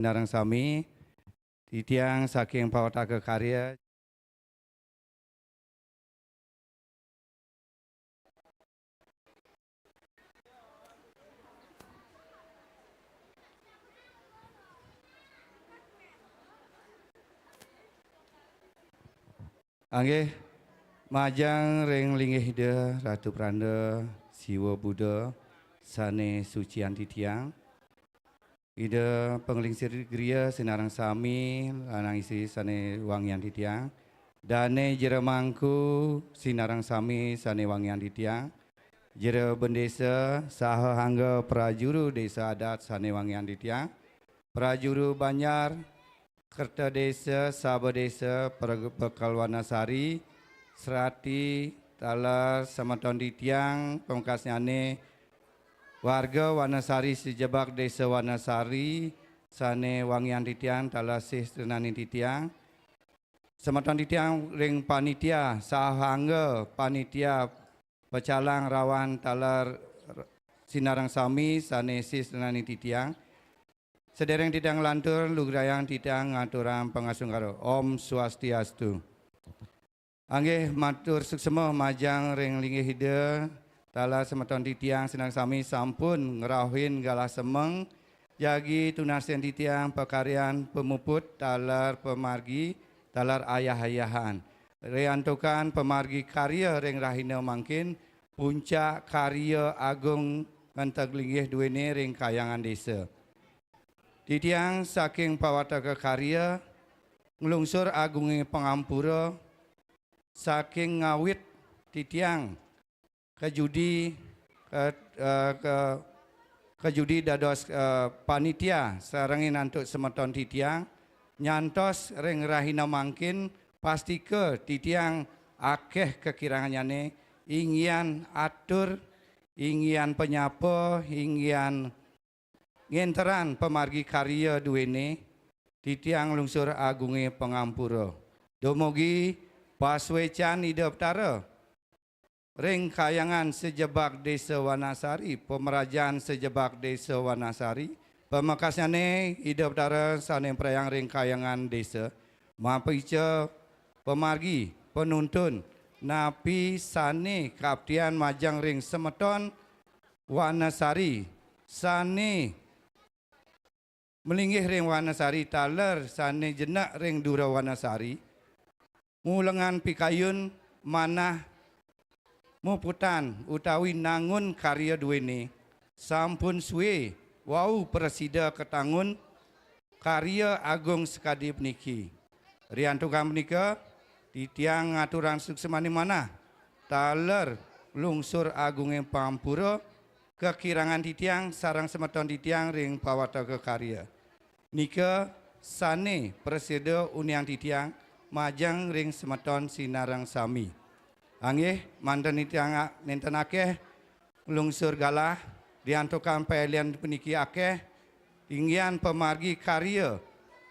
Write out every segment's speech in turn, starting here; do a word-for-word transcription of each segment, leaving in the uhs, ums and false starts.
Nareng sami, titiang saking Pawataka Karya. Anggih, majeng ring linggih Ida Ratu Pranda Siwa Buddha sane sucian titiang. Ida Panglingsir Griya sinareng sami lanang istri sane wangian titiang. Dane Jero Mangku sinareng sami sane wangian titiang. Jero Bendesa saha hangga prajuru desa adat sane wangian titiang. Prajuru Banjar, Kerta Desa, Saba Desa, Pre-, Bekal Wanasari, Serati, taler semeton titiang, pamekasnyane warga Wanasari sejebak Desa Wanasari, sane wangian titiang, taler sih tresnaning titiang. Semeton titiang ring panitia, sahangga panitia pecalang rawan taler sinareng sami sane sih tresnaning titiang. Sedereng titiang nglantur, lugrayang titiang ngaturang pangasungkara. Om Swastiastu. Anggih matur suksma majeng ring linggih Ida, taler semeton titiang sinareng sami sampun ngrauhin galah semeng, jagi tunasin titiang pakaryan pamuput taler pamargi, taler ayah-ayahan. Riantukan pamargi karya ring rahina mangkin, puncak karya agung ngenteg linggih duene ring kayangan desa. Titiang saking Pawataka Karya, nglungsur agunge pangampura, saking ngawit titiang kajudi, ke-, eh, ke-, kajudi dados, eh, panitia sarengin antuk semeton titiang, nyantos ring rahina mangkin, pastika titiang akeh kakirangannyane, inggian atur, inggian panyapa, inggian ngenteran pamargi karya duene, titiang nglungsur agunge pangampura. Dumugi pasuecan Ida Betara ring kayangan sejebak Desa Wanasari, pamrajan sejebak Desa Wanasari, pamekasnyane Ida Betara sane prayang ring kayangan desa, mapaica pamargi, panuntun, napi sane kaptian majeng ring semeton Wanasari, sane malinggih ring Wanasari taler sane jenek ring dura Wanasari, mulengang pikayun manah muputan utawi nangun karya duene, sampun sue wau prasida katangun karya agung sakadi puniki. Riantukan punika, titiang ngaturang suksmaning manah taler lungsur agunge pangampura kakirangan titiang sareng semeton titiang ring Pawataka Karya. Nika sane prasida uniang titiang majeng ring semeton sinareng sami. Anggih, manten titiang a-, nenten akeh nglungsur galah, riantukan pailen puniki akeh, inggian pamargi karya,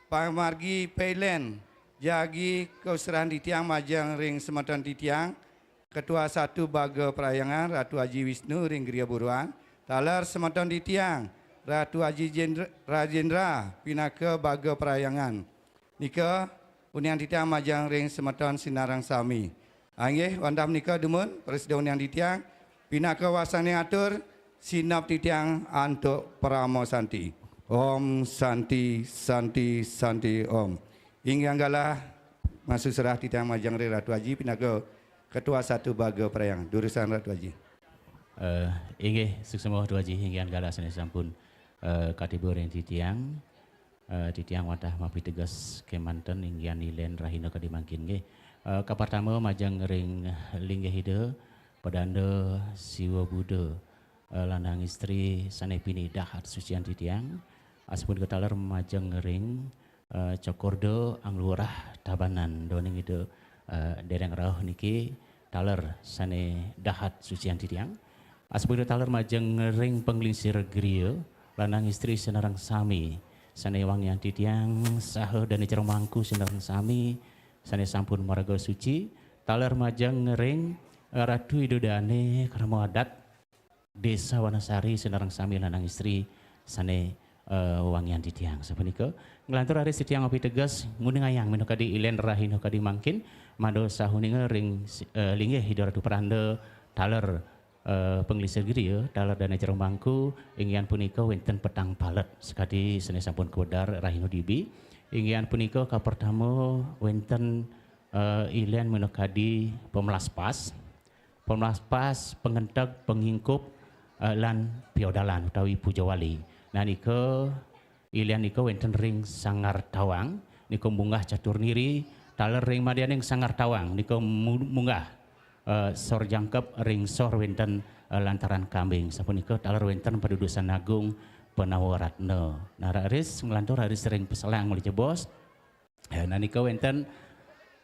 pamargi pailen, jagi kausrahan titiang majeng ring semeton titiang, Ketua Satu Baga Parhyangan, Ratu Aji Wisnu ring Griya Buruan, taler semeton titiang, Ratu Aji Jendra-, Rajendra, pinaka Baga Parhyangan. Nika, uniang titiang majeng ring semeton sinareng sami. Anggih, wantah menika dumun, prasida uniang titiang, pinaka wasane atur, sineb titiang antuk parama santi. Om Santi, Santi, Santi, Om. Inggian galah, masu serah titiang majeng ring Ratu Aji, pinaka Ketua Satu Baga Parhyangan. Durusang Ratu Aji. Eh, inggih, suksma Ratu Aji, inggian galah sane sampun, eh, katiba ring titiang. Eh, titiang wantah mapiteges kemanten inggian ilen rahina kadi mangkin nggih. Eh, kapertama majeng ring linggih Ida, Padanda Siwa Buddha, eh, lanang istri sane pinih dahat sucian titiang. Asapunika taler majeng ring, eh, Cokorda Anglurah Tabanan, duaning Ida, eh, dereng rauh niki taler sane dahat sucian titiang. Asapunika taler majeng ring panglingsir griya, lanang istri sinareng sami, sane wangiang titiang, saha dane jero mangku sinareng sami, sane sampun maraga suci, taler majeng ring Ratu Ida Dane Krama Adat Desa Wanasari sinareng sami lanang istri, sane, eh, wangian titiang. Sapunika, nglantur raris titiang mapiteges nguningayang minakadi ilen rahina kadi mangkin, mangda sahuninga ring, eh, linggih Ida Ratu Pranda taler, eh, panglingsir griya, taler dane jero mangku, inggih punika wenten petang palet sakadi sane sampun kawedar rahina dibi. Inggih punika kapertama wenten, eh, ilen minakadi pamlaspas, pamlaspas, pangenteg, pangingkup, eh, lan piodalan utawi pujawali. Nah, nika, ilen nika wenten ring Sanggar Tawang, nika munggah catur niri, taler ring madyaning Sanggar Tawang, nika mu-, munggah, eh, sor jangkep ring sor wenten, eh, lantaran kambing. Sapunika taler wenten padudusan agung Panawa Ratna. Nah, raris nglantur raris ring paselang malih jebos. Ya, nah, nika wenten,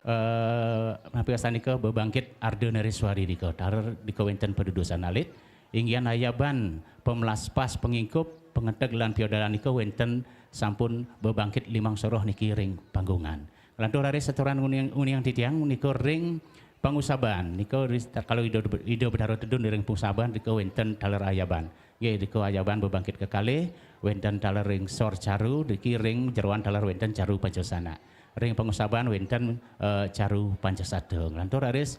eh, napi wastanika bebangkit Ardha Nareswari nika. Taler nika wenten padudusan alit. Inggih ayaban pamlaspas pangingkup, pangenteg lan piodalan nika wenten sampun bebangkit limang soroh niki ring panggungan. Nglantur raris aturan uning, uningang titiang nika ring pangusaban. Nika ris-, tatkala Ida, Ida Betara Tedun ring pangusaban nika wenten taler ayaban. Nggih, nika ayaban bebangkit kekalih, wenten taler ring sor caru, niki ring jeroan taler wenten caru Pancasana. Ring pangusaban wenten, eh, caru Pancasada. Nglantur raris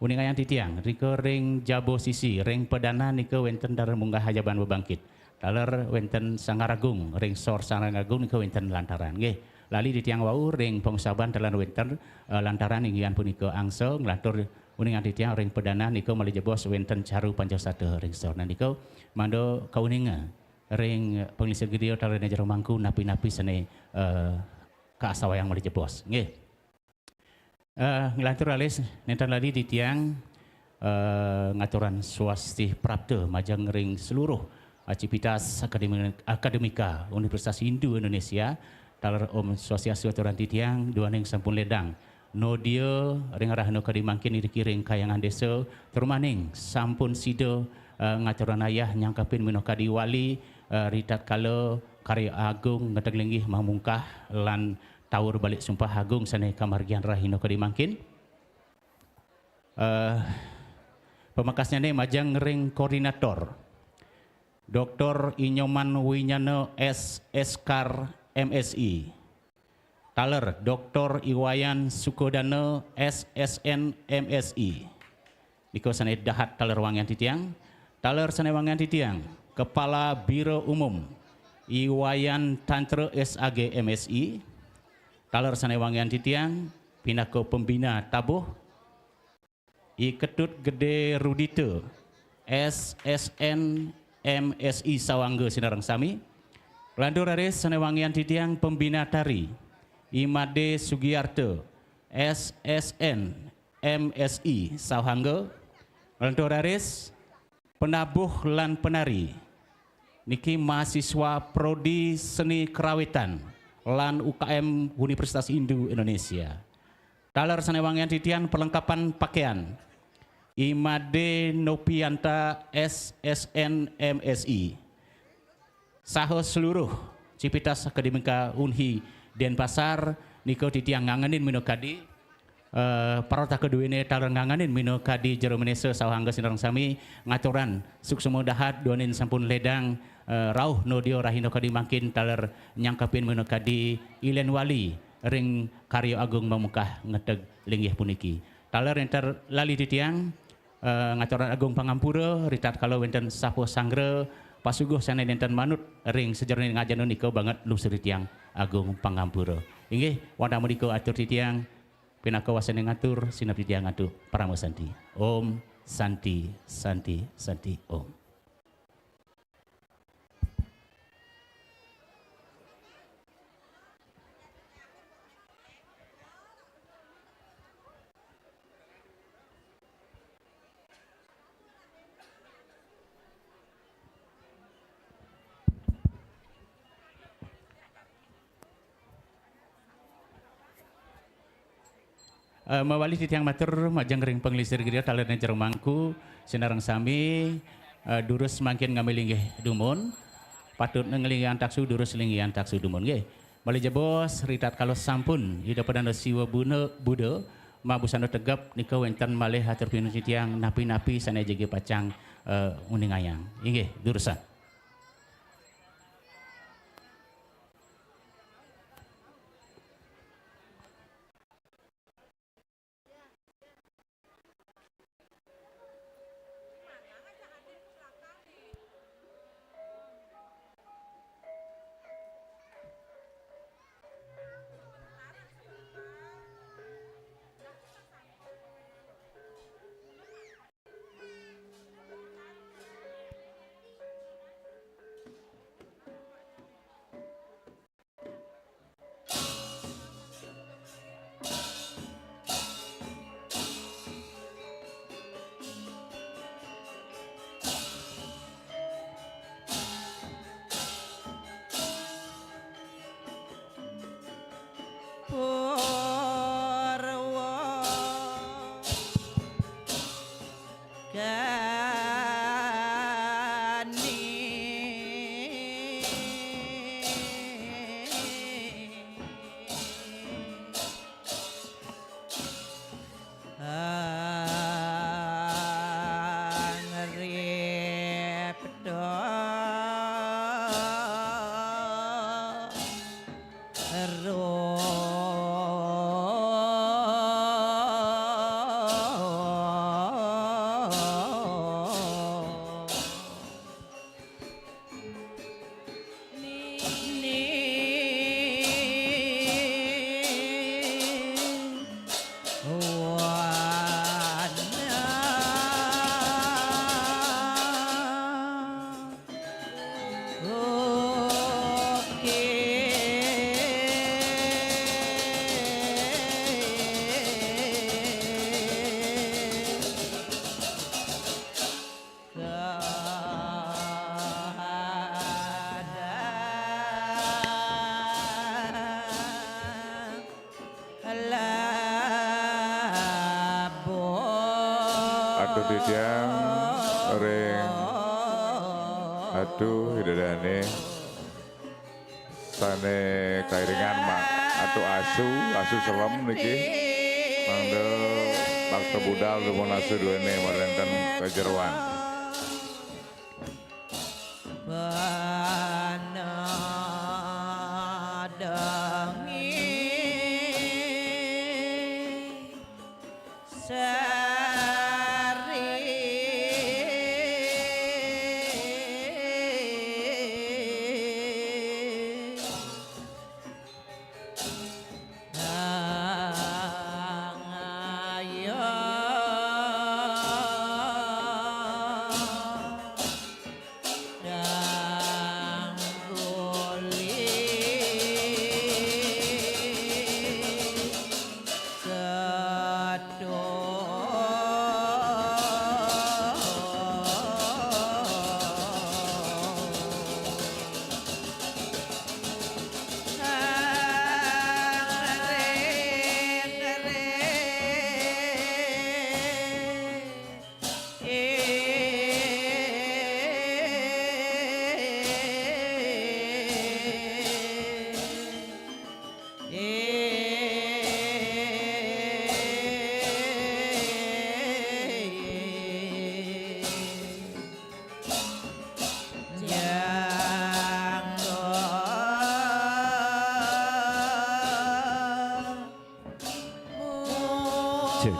uning ayang titiang, nika ring jaba sisi, ring padanan nika wenten taler munggah ayaban bebangkit. Taler wenten Sanggar Agung, ring sor Sanggar Agung nika wenten lantaran. Nggih, lali titiang wau ring pangusaban taler wenten, eh, lantaran inggih punika angsa, nglantur uning ayang titiang ring padanan nika malih jebos wenten caru Pancasada ring sor. Nah, nika mangda kauninga ring panglingsir griya taler dane jero mangku napi-napi sane, eh, kaastawayang malih jebos. Nggih. Eh, nglantur raris nenten lali titiang, eh, ngaturang swasti prapta majeng ring seluruh, eh, Civitas Akademi-, Akademika Universitas Hindu Indonesia, taler Om Swastiastu aturan titiang, duaning sampun ledang nodia ring rahina kadi mangkin iriki ring Kahyangan Desa, tur maning sampun sida, eh, ngaturang ayah nyangkepin minakadi wali, eh, ritatkala karya agung ngenteg linggih mamungkah lan taur balik sumpah agung sane kamargiang rahina kadi mangkin. Eh, pamekasnyane majeng ring koordinator, Doktor Inyoman Winyana S, Eskar, M Si. Taler Doktor Iwayan Sukodana S S N M Si. Nika sane dahat taler wangian titiang. Taler sane wangian titiang, Kepala Biro Umum Iwayan Tantra S A G M Si. Taler sane wangian titiang, pinaka pembina tabuh, I Ketut Gede Rudita, S S N M Si sawangga sinareng sami. Lantur raris sane wangian titiang pembina tari, I Made Sugiarto, S S N M Si sawangga. Lantur raris penabuh lan penari. Niki mahasiswa Prodi Seni Kerawitan lan U K M Universitas Hindu Indonesia. Taler sane wangian titiang perlengkapan pakaian. I Made Nopianta S S N M Si. Saha seluruh Civitas Akademika Unhi Denpasar nika titiang ngangenin minakadi, eh, parataka duene taler ngangenin minakadi jero menesa sawangga sinareng sami ngaturang suksma dahat duaning sampun ledang, eh, rauh nodia rahina kadi mangkin taler nyangkepin minakadi ilen wali ring karya agung mamungkah ngenteg linggih puniki. Taler nenten lali titiang, eh, ngaturang agung pangampura ritatkala wenten sapuh sanggra pasuguh sane nenten manut ring sajeroning ngajeng nika banget lungsur titiang agung pangampura. Inggih, wantah menika atur titiang pinaka wasane ngatur, sineb titiang antuk parama santi. Om Santi, Santi, Santi, Om. Eh, mawali titiang matur majeng ring panglingsir griya taler dane jero mangku sinareng sami, eh, durus mangkin ngambil linggih dumun. Patut nglinggihan taksu, durus linggihan taksu dumun nggih. Malih jebos ritatkala sampun Ida Padana Siwa Buna, Buda mabusana tegep nika wenten malih atur pinunas titiang napi-napi sane jagi pacang, eh, nguningayang. Inggih, durusang. Purwa Kani. Angripta. Aduh, titiang ring, aduh, idadane sane kairingan, Mak. Aduh, asu, asu selem niki. Mangda bakta budal dumun asu duene marenten kajeroan. Panadangi sari. Angaya dangguli kedo. Cek.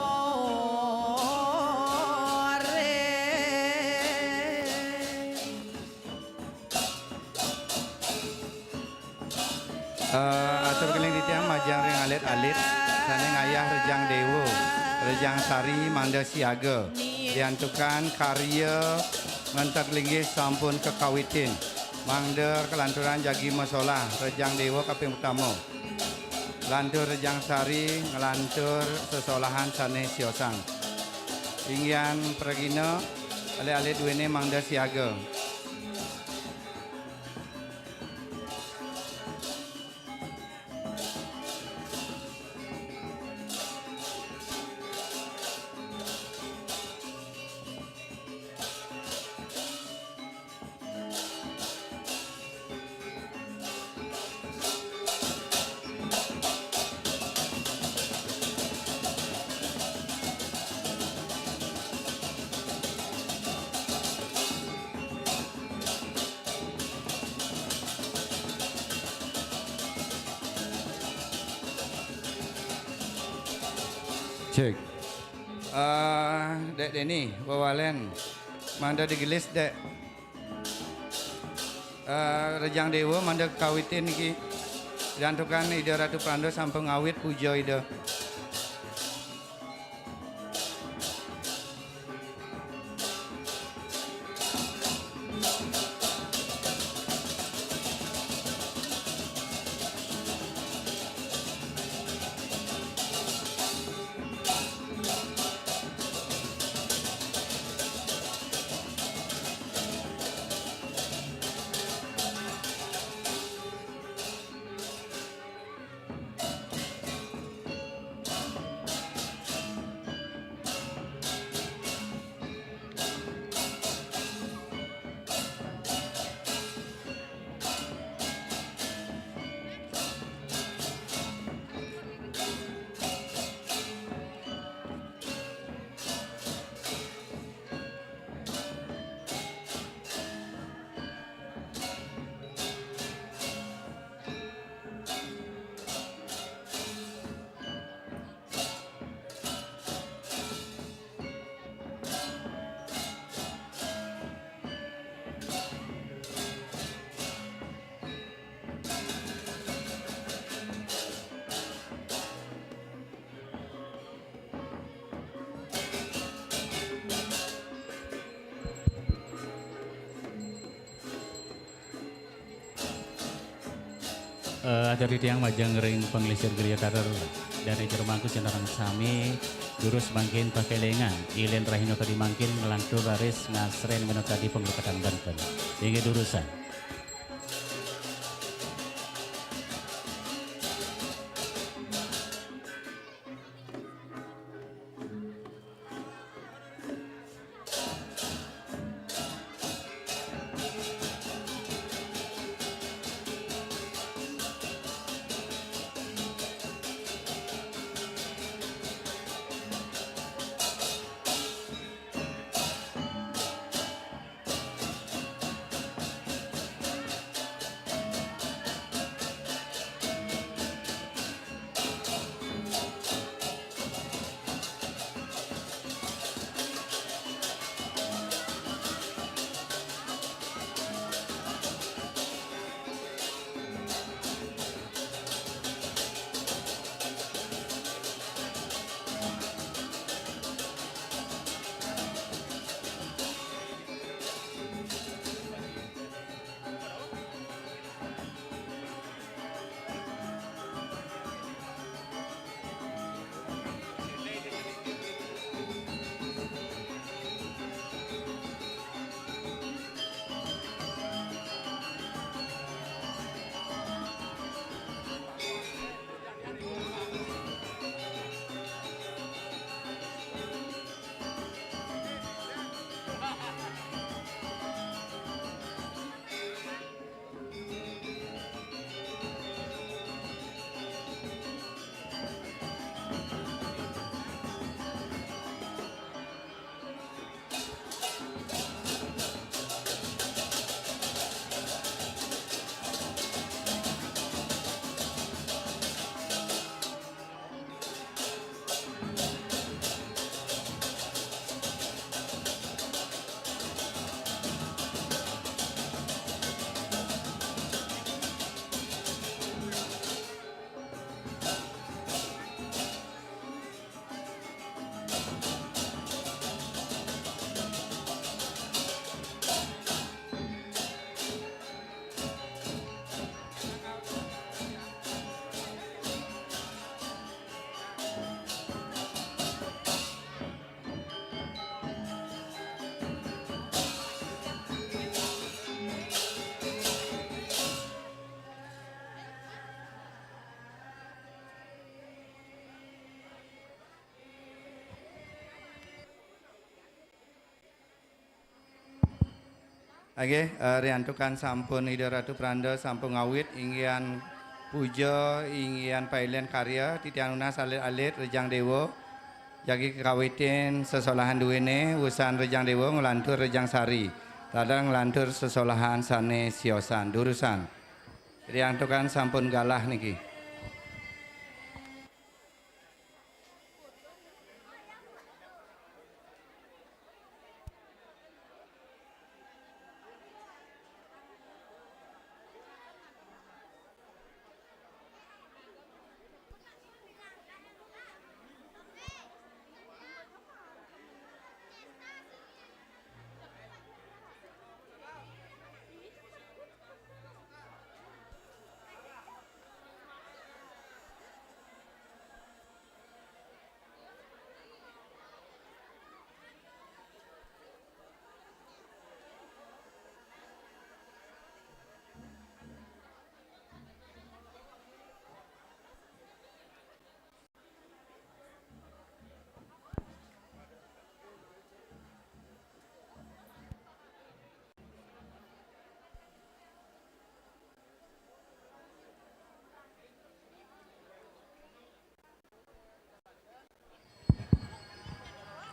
Eh, atur keling titiang majeng ring alit-alit sane ngayah Rejang Dewa, Rejang Sari mangda siaga. Diantukan karya ngentek linggih sampun kakawitin. Mangda kalanturan jagi masolah Rejang Dewa kaping utama. Lantur Rejang Sari nglantur sesolahan sane siosan. Inggihan pragina, alit-alit duene mangda siaga. Cek. Eh, Dek Deni, wewalen. Mangda digelis, Dek. Eh, Rejang Dewa mangda kawitin niki. Diantukan Ida Ratu Pranda sampun ngawit puja Ida. Eh, atur titiang majeng ring panglingsir griya taler dané jero mangku sinareng sami, durus mangkin pakélingan, ilin rahina kadi mangkin nglantur raris ngasrén minakadi pangluketan benten. Inggih durusang. Nggih, eh, riantukan sampun Ida Ratu Pranda sampun ngawit inggihan puja, inggihan pailén karya, titiang nunas alit-alit Rejang Déwa, jagi kakawitin sesolahan duéné, wusan Rejang Déwa nglantur Rejang Sari. Taler nglantur sesolahan sané siosan. Durusang. Riantukan sampun galah niki.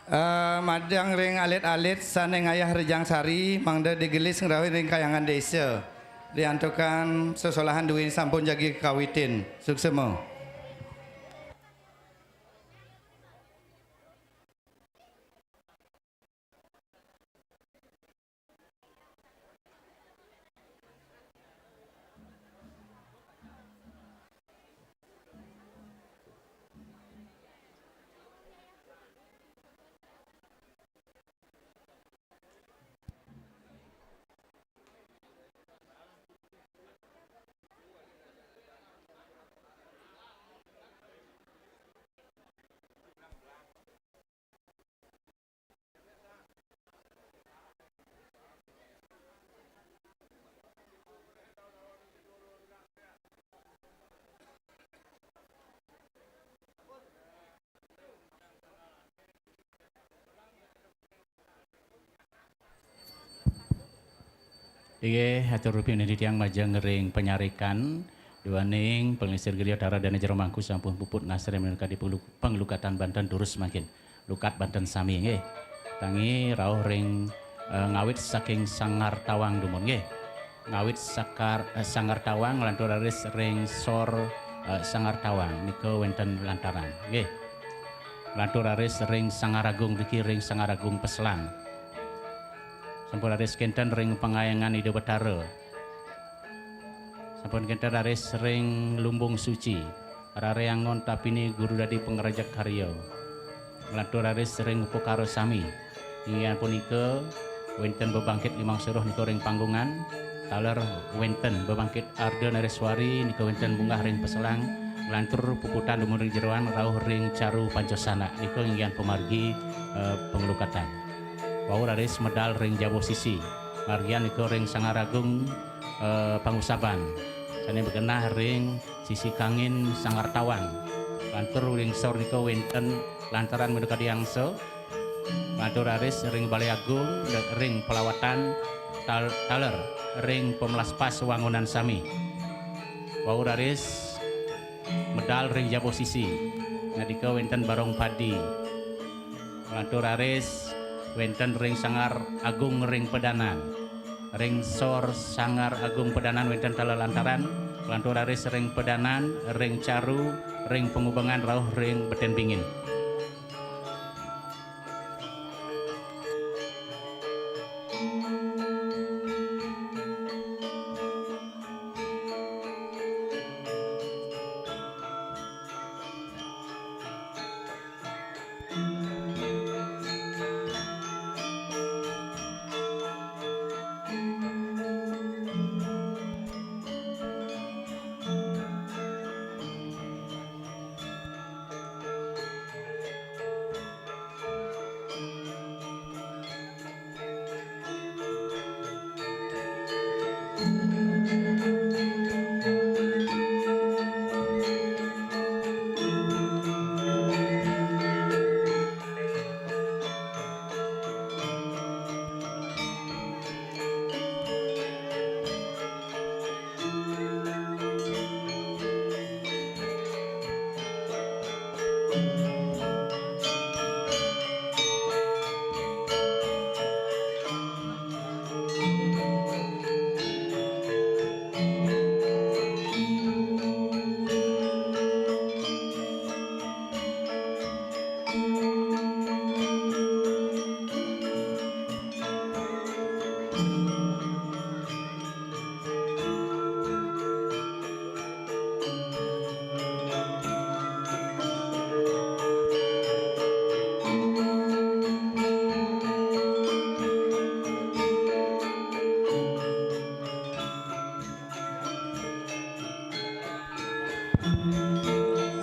Eh, madang ring alit-alit sané ngayah Rejang Sari, mangda digelis ngrauhin ring kahyangan désa. Riantukan sesolahan duéné sampun jagi kakawitin. Suksema. Inggih, atur pinanggih titiang majeng ring panyarikan, duaning panglingsir griya Tara Dana Jero Mangku sampun puput ngasrem minangka di panglu-, panglukatan banten durus mangkin. Lukat banten sami, nggih. Tangi rauh ring, eh, ngawit saking Sanggar Tawang dumun, nggih. Ngawit sakar, eh, Sanggar Tawang, nglantur raris ring sor, eh, Sanggar Tawang, nika wenten lantaran, nggih. Nglantur raris ring Sanggar Agung, niki ring Sanggar Agung Peselang. Sampun raris kenten ring Pangayangan Ida Betara. Sampun kenten raris ring Lumbung Suci. Rare angon tapine guru dadi pangrajeg karya. Nglantur raris ring upakara sami. Inggih punika, wenten bebangkit limang suruh nika ring Panggungan. Taler wenten bebangkit Arda Nareswari nika wenten munggah ring Peselang. Nglantur puputan dumun ring jeroan rauh ring Caru Pancasana nika inggih pamargi, eh, panglukatan. Wau raris medal ring jaba sisi. Margian nika ring Sanggar Agung, eh, Pangusaban. Sane magenah ring sisi kangin Sanggar Tawang. Lantur ring sor nika wenten lantaran minakadi angsa. Lantur raris ring Balai Agung, ring pelawatan tal-, taler ring pemelaspas wangunan sami. Wau raris medal ring jaba sisi. Ngadika wenten barong padi. Nglantur raris wenten ring Sanggar Agung ring Pedanan. Ring sor Sanggar Agung Pedanan wenten taler lantaran, nglantur raris ring Pedanan, ring Caru, ring Pangubengan rauh ring Beten Bingin.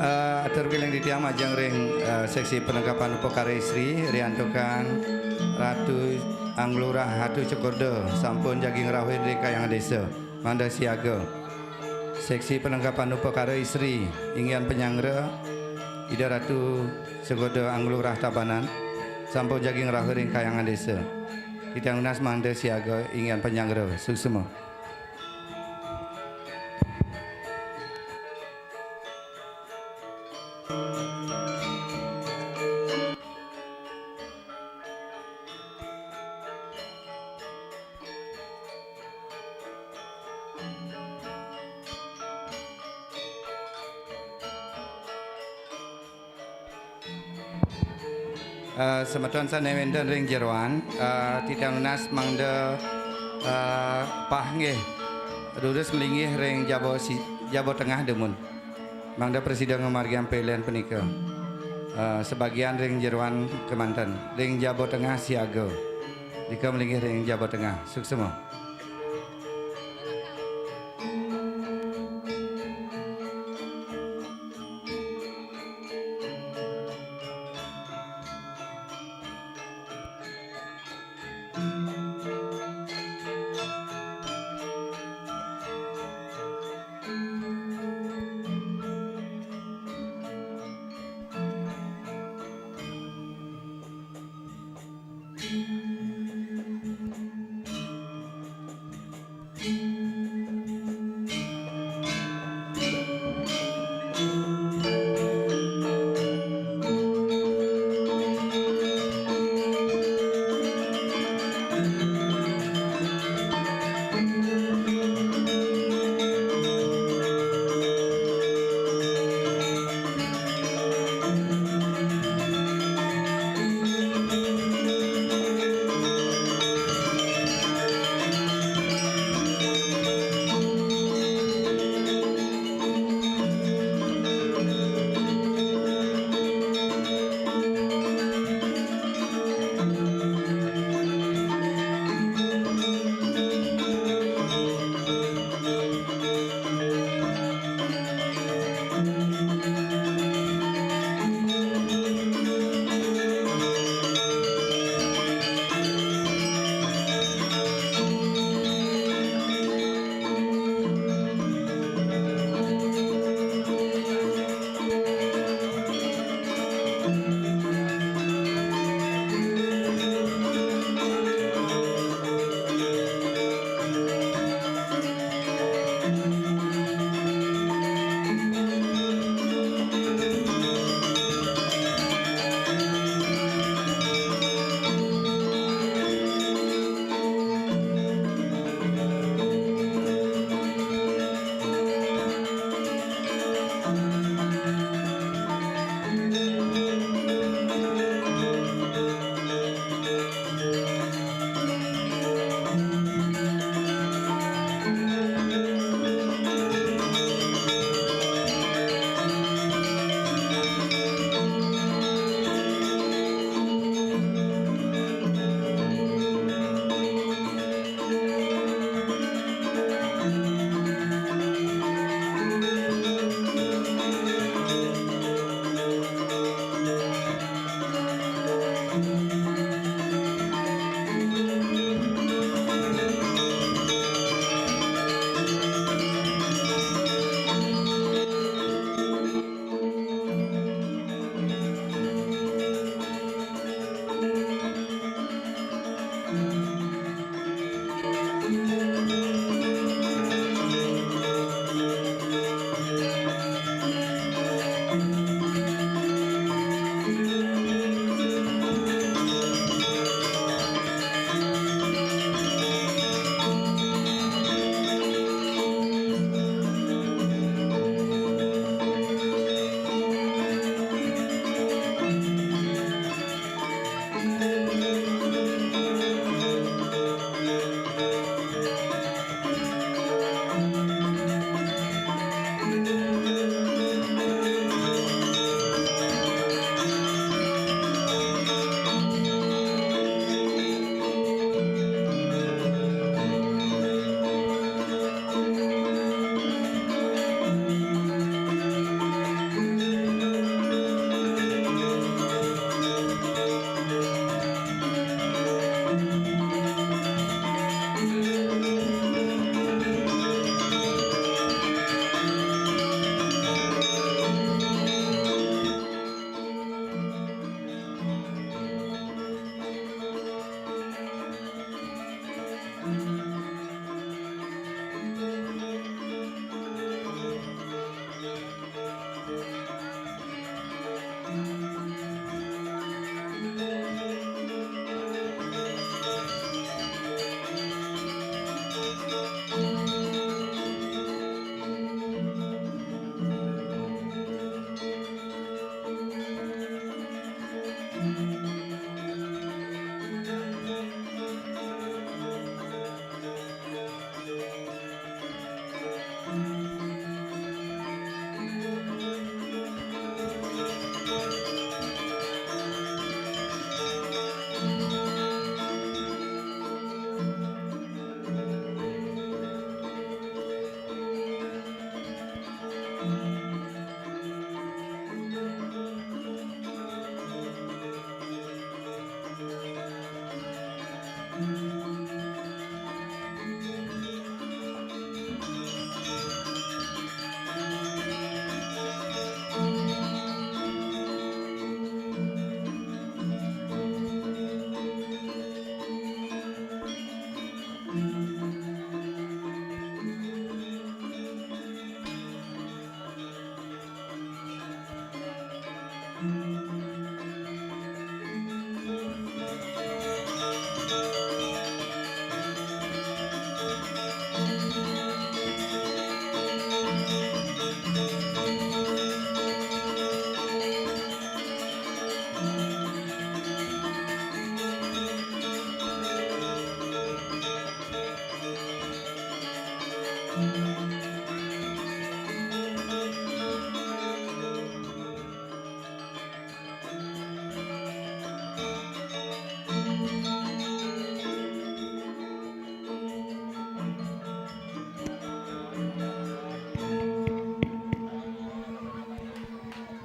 Eh, atur keling titiang majeng ring, eh, seksi penangkapan upakara istri, riantukan Ratu Anglurah Ratu Cekoda sampun jagi ngrauhin ring Kahyangan Desa. Mangda siaga. Seksi penangkapan upakara istri, inggihan panyanggra Ida Ratu Cekoda Anglurah Tabanan, sampun jagi ngrauh ring Kahyangan Desa. Titiang nunas mangda siaga inggihan panyanggra. Suksma. Eh, semeton sane wenten ring jeroan, eh, titiang nunas mangda, eh, pah nggih. Durus malinggih ring jaba si-, jaba tengah dumun. Mangda prasida ngamargiang pailen punika. Eh, sebagian ring jeroan kemanten, ring jaba tengah siaga. Nika malinggih ring jaba tengah. Suksma.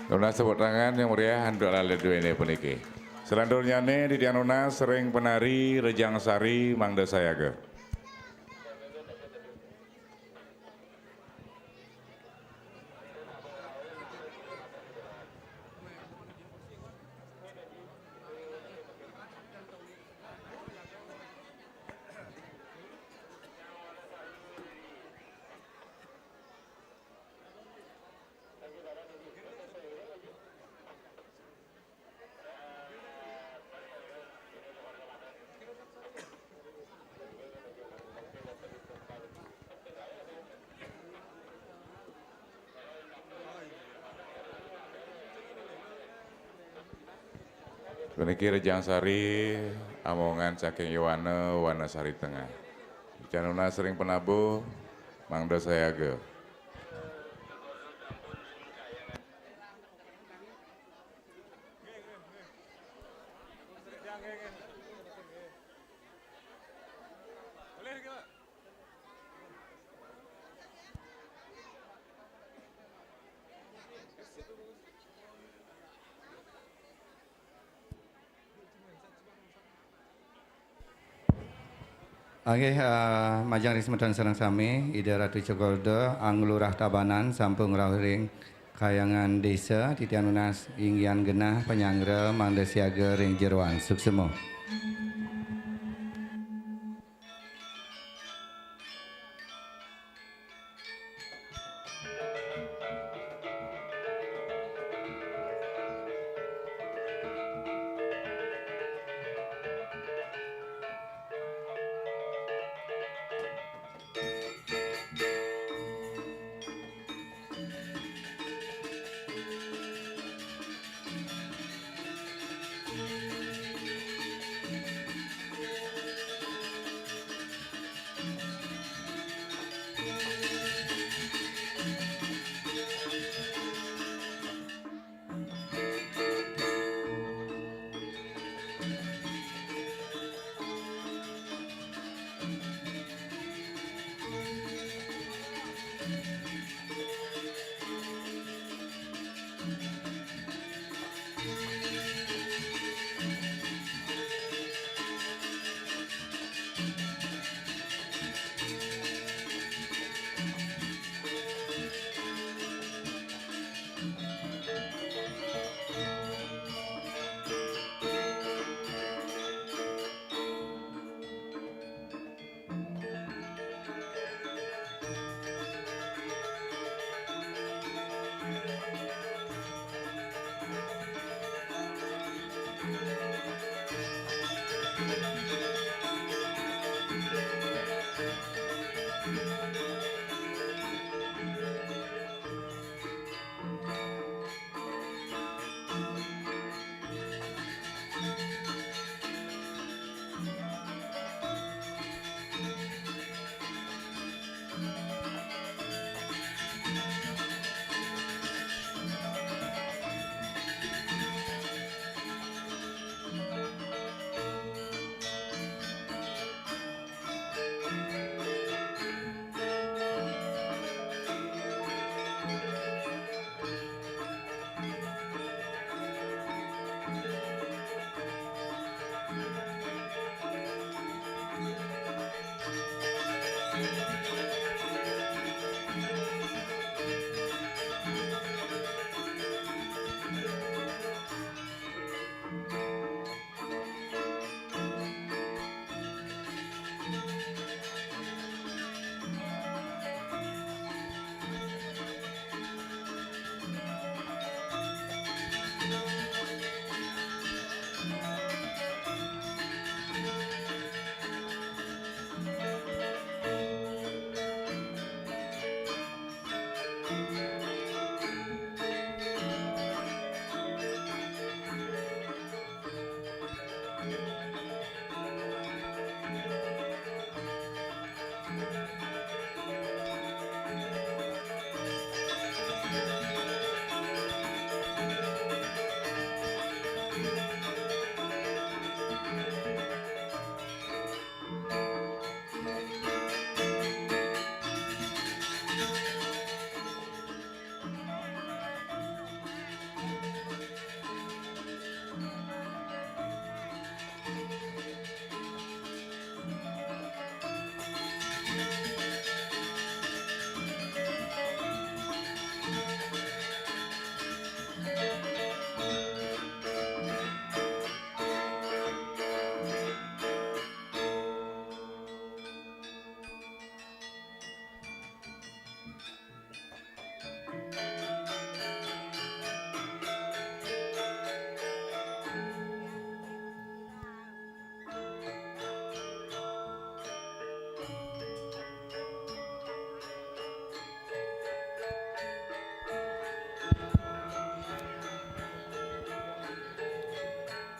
Nunas tepuk tangan yang meriah untuk laled duene puniki. Selanturnyane titiang nunas ring penari Rejang Sari mangda sayaga. Puniki Rejang Sari, amongan saking Yowana, Wana Sari Tengah. Titiang nunas ring penabuh, mangda sayaga. Nggih, eh, majeng ring semeton sareng sami, Ida Ratu Cagolda, Anglurah Tabanan sampun ngrauh ring Kahyangan Desa, titiang nunas inggihan genah panyanggra mangda siaga ring jeroan. Suksema.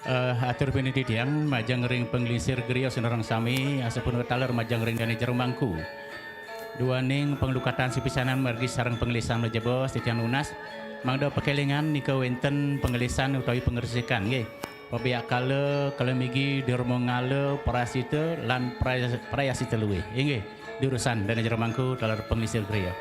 Eh, atur pinititian majeng ring panglingsir griya sinareng sami, asapunika taler majeng ring dane jero mangku. Duaning panglukatan sapisanan margi sareng panglisan jebos titiang nunas, mangda pakelingan nika wenten panglisan utawi pangresikan, nggih. Pabiakala, kalamigi, dermangala, prayascita, lan praya-, prayascita luih. Inggih, diurusan dane jero mangku taler panglingsir griya.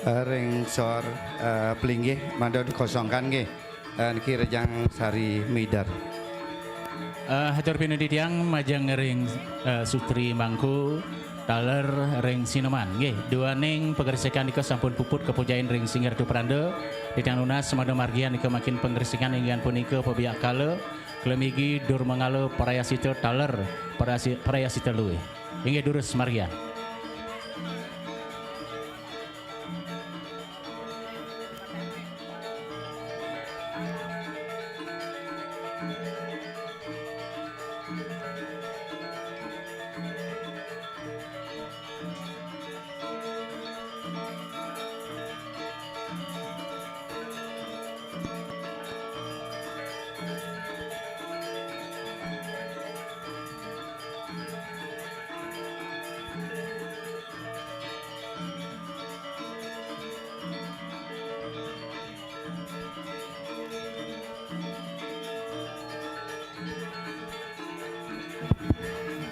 Eh, ring sor, eh, pelinggih mangda dikosongkan nggih. Eh, niki Rejang Sari Mider. Eh, hatur pinunas titiang majeng ring, eh, Sutri Mangku taler ring Sinoman. Nggih, duaning pagresikan nika sampun puput kapujain ring Singir Tupranda. Titiang nunas mangda margiang nika mangkin pagresikan inggih punika pabiakala, klemigi, durmangala, prayascita taler, prayasi-, prayascita luih. Inggih durus margiang.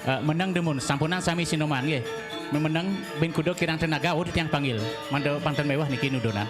Eh, meneng dumun, sampunang sami Sinoman nggih. Meneng buin kuda kirang tenaga, oh, titiang panggil. Mangda pantun mewah niki nudunan.